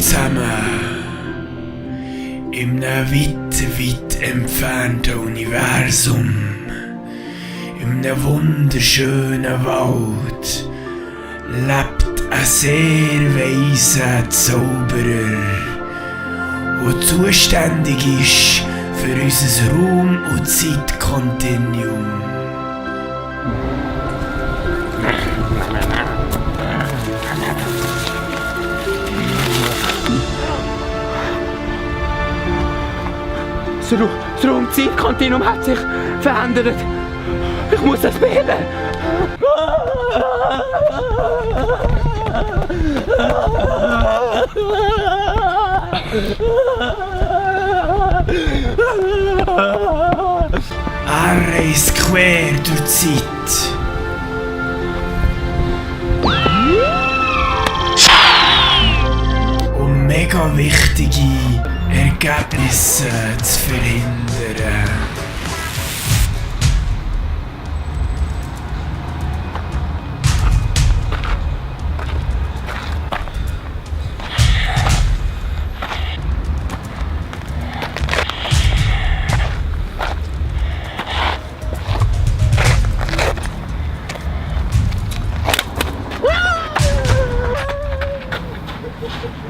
zusammen. In einem weit entfernten Universum, in einem wunderschönen Wald, lebt ein sehr weiser Zauberer, der zuständig ist für unser Raum- und Zeitkontinuum. Das Raum-Zeit-Kontinuum hat sich verändert. Ich muss das beheben. Er reist quer durch die Zeit. Um mega wichtige Ergebnisse zu verhindern.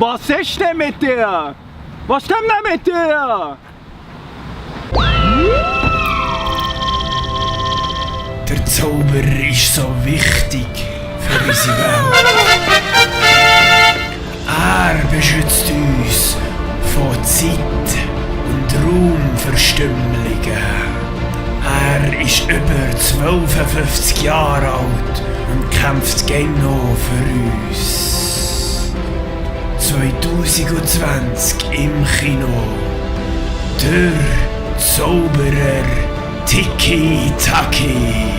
Was ist denn mit dir? Was stimmt denn mit dir? Der Zauberer ist so wichtig für unsere Welt. Er beschützt uns vor Zeit- und Raumverstümmelungen. Er ist über 52 Jahre alt und kämpft gern noch für uns. 2020 im Kino. Der Zauberer Tiki Taki.